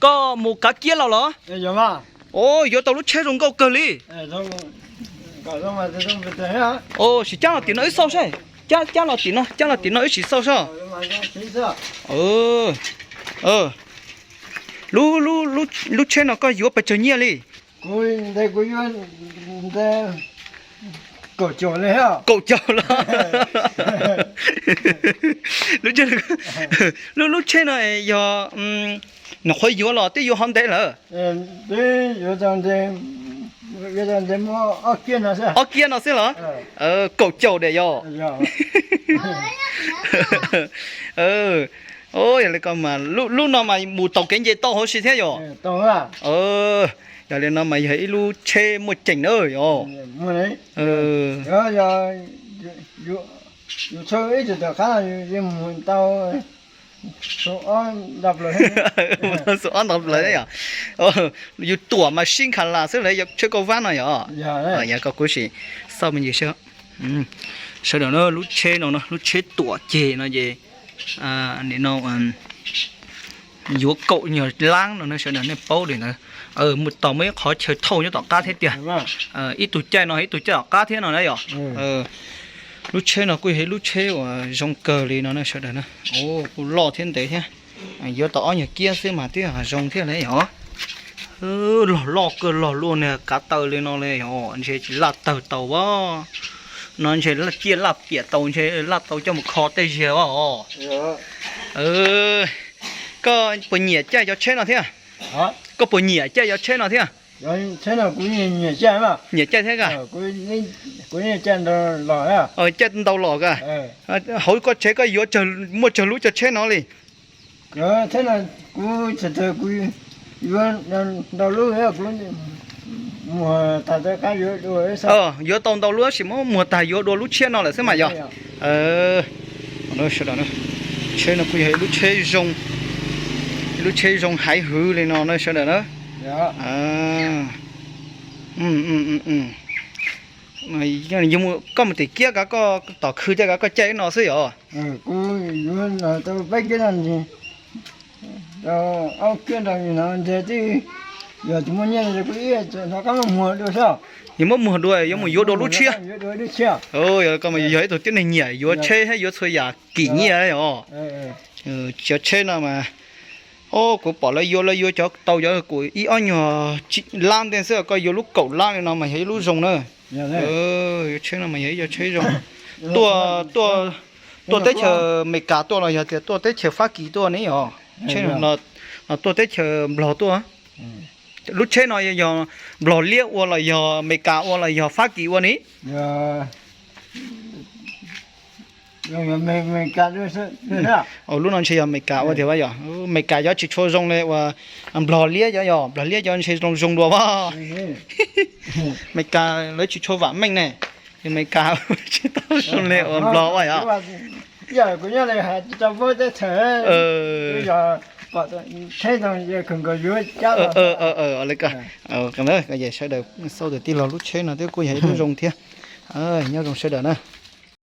Koj mus kav kiab los los? Os, yuav tau lub tsheb zoo nkauj kawg li. Os, sim cab los tim no wb xauj saib. Cab, cab los tim no, cab los tim no wb sim xauj saib. Lub, lub tsheb no koj yuav pes tsawg nyiaj li? Kaum caum los? Lub, lub tsheb no yog nyuam qhuav yuav los twb yuav hov ntev lawm? Ob kiab no xwb los? Kaum caum diam yog? Yog li ko mas lub no mas mus taus kev nce tau huv si thiab yog? Yog li no mas yog ib lub tsheb muaj ceem na yog? Xu ob ntau plaws yog? Yus tuam mas sib nkhav las xwb lawm, yog tsheb kauj vab no yog? Yog koj kuv sim xauj me ntsis sawv daws na, lub tsheb no, lub tsheb tuam ceg no ces nim no yuav kaum nyuag lab no na sawv daws, nej paub li ntawd. Mus tau muaj ib qhov chaw thauj nyob tom qab thiab tiag. Ib tug caij no ib tug caij tom qab thiab no na yog? Lub tsheb no kuj yog ib lub tsheb uas zoo kawg li no na sawv daws na. Kuj loj thiab ntev thiab. Yuav tau ob nyuag kiab xwb mas twb zoo thiab li yog? Log loj kawg, log luaj niag kav taw li no li yog? Ntshe tsis laj tawg tau as. No ntshe ciaj laj piam tau, ntshe laj tau coj mus kho tej ziag as. Koj puas nyiam caij cov tsheb no thiab? Koj puas nyiam caij cov tsheb no thiab? Nyiam caij thiab ka? Caij ntau los ka? Hauv koj tsev koj yuav, muaj tsawg lub cov tsheb no li? Yuav tau ntau lub tab sis muab muag tag yuav dua lub tshiab no lawm xwb mas yog? Sawv daws, tsheb no kuj yog ib lub tsheb zoo, ib lub tsheb zoo haiv hwv li no na sawv daws na. Koj mus tim kiab kav koj tom khw thiab kav koj caij no xwb yog? Yog muab muag dua, yuav mus yuav dua lub tshiab. Yog li ko mas yog ib tug tib neeg nyiam yuav tsheb thiab yuav txhua yam kim nyiaj os. Cov tsheb no mas, o, kuv pom lawv yuav, lawv yuav cov tau cov kuv ib ob nyuag lab ntej xwb, koj yuav lub kaum lab li no mas yog ib lub zoo na. Yuav tsheb no mas yog ib co tsheb zoo. Tuaj, tuaj, tuaj teb chaws Amelikas tuaj los yog tias tuaj teb chaws Fab Kis tuaj ne yog? Tsheb no tuaj teb chaws Nplog tuaj. Lub tsheb no yog Nplog liab ua los yog Amelikas ua los yog Fab Kis ua ne? Lub no ntshe yog Amelikas ua tiag, yog Amelikas cov tsis tshua zoo li uas Nplog liab cov, yog Nplog liab cov ntshe zoo zoo dua as. Amelikas lawv tsis tshua vam meej ne, Amelikas tsis tau zoo li uas Nplog ua yog. Sawv daws xauj tus tij laug lub tsheb no twb kuj yog ib lub zoo thiab. Nyob zoo sawv daws na.